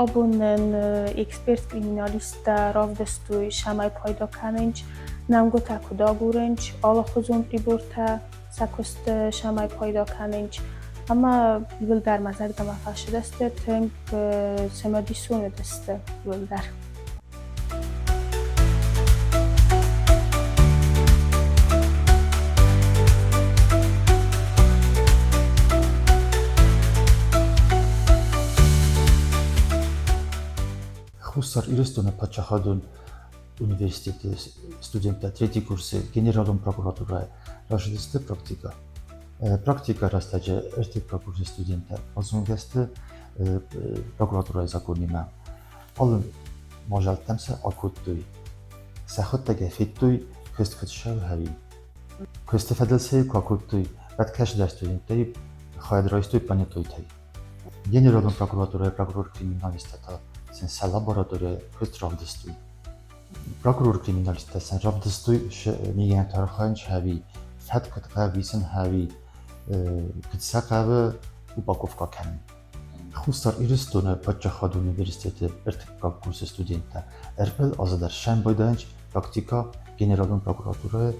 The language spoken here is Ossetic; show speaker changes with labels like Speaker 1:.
Speaker 1: Абон нын эксперт-криминалисттӕ равдыстой, цӕмӕй пайда кӕнынц, нӕмгуытӕ куыд агурынц, алыхуызон прибортӕ сӕ куысты цӕмӕй пайда кӕнынц. Ӕмӕ иуылдӕр мӕ зӕрдӕмӕ фӕцыдысты, тынг цымыдисон уыдысты иуылдӕр.
Speaker 2: Хуссар Ирыстоны паддзахадон университеты студенттӕ третий курсы генералон прокуратурӕйы рацыдысты практикӕ. Практикӕ рӕстӕджы ӕртыккаг курсы студенттӕ базонгӕ сты прокуратурӕйы законимӕ. Алы мадзӕлттӕм сӕ акодтой. Сӕхуӕдтӕг федтой куыст куыд сӕвӕри. Куысты фӕдыл сӕ куы акодтой, уӕд кӕсдӕр студенттӕй хайад райстой понятойтӕй. Генералон прокуратурӕйы прокурор-криминалисттӕ та сын сӕ лабораторийӕ куыст равдыстой. Прокурор-криминалисттӕ сын равдыстой мигӕнӕнты архайын хӕви, фӕтк куыд хъӕуы, хӕви, куыд сӕ хъӕуы упаковкӕ кӕнын. Хуссар Ирыстоны паддзахадон университеты ӕртыккаг курсы студенттӕ ӕрвыл азы дӕр сӕм байдайынц практикӕ Генералон прокуратурӕйы.